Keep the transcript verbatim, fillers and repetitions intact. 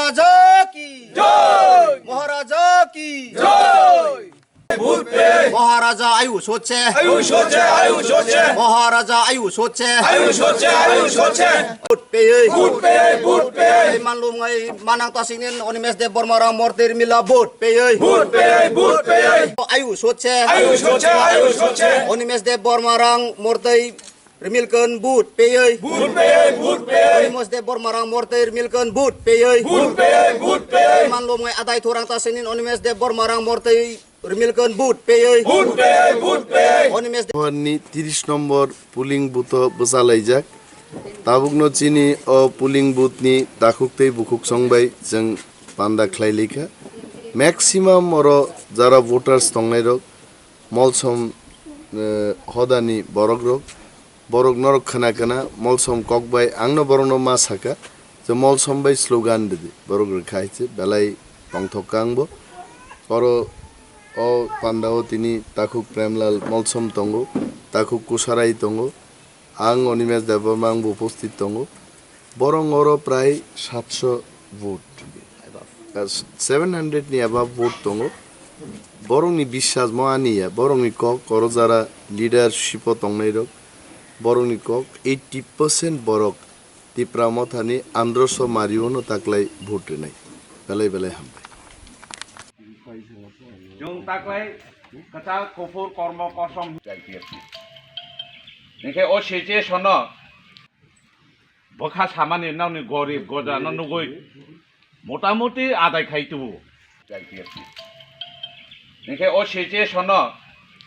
রাজা কি জয়। মহারাজা কি জয়। ভোট পেয়ে। মহারাজা আয়ুষ হচ্ছে। আয়ুষ হচ্ছে, আয়ুষ হচ্ছে। মহারাজা আয়ুষ হচ্ছে। আয়ুষ হচ্ছে, আয়ুষ হচ্ছে। ভোট পেয়ে। ভোট পেয়ে, ভোট পেয়ে। এই মানলুম এই মানাং তাসিংনিন অনিমেষ দেব বর্মা রাং মর্তের মিলা ভোট পেয়ে। ভোট পেয়ে, ভোট পেয়ে। আয়ুষ হচ্ছে। আয়ুষ হচ্ছে, আয়ুষ হচ্ছে। অনিমেষ দেব বর্মা রাং মর্তেই রিমিলকন ভোট পেয়ে। ভোট পেয়ে, ভোট পেয়ে। অনিমেষ দেব বর্মা রাং মর্তেই রিমিলকন ভোট পেয়ে। ভোট পেয়ে, ভোট পেয়ে। এই মানলুম এই আদায় থুরাং তাসিংনিন অনিমেষ দেব বর্মা রাং মর্তেই রিমিলকন ভোট পেয়ে। ভোট পেয়ে, ভোট পেয়ে। অনিমেষ দেব Ni tiris nombor polling booth o bwchalaijak. Tabukno chini o polling booth ni takhuk tei bukhuk song bai chwng panda khlai laikha. Maximum oro jara voters tongnairok Molsom, eh, hodani borokrok, borok norok khna khna Molsom kok bai angno borokno ma saka je Molsom bai slogan rwdi, borok rwkha hai se belai tongthok kha angbo. Oro o pandao tini takhuk Premlal Molsom tongo, takhuk Kusarai tongo, ang Onimesh Debbarma angbo upasthit tongo. Borok oro prai satso vote, seven hundred ni above vote tongo. Borokni biswas mo ani ya, borokni kok oro jara leadership o tongnairok, borokni kok eighty percent borok Tipra Mothani androso mario no taklai vote rinai. Belai belai hambai. Chwng taklai kwchal kuphur kormo kosom. Hingkhe o situation no bwkha samani nokni gorib gojano nugui motamuti adai khai tubu. Hingkhe o situation no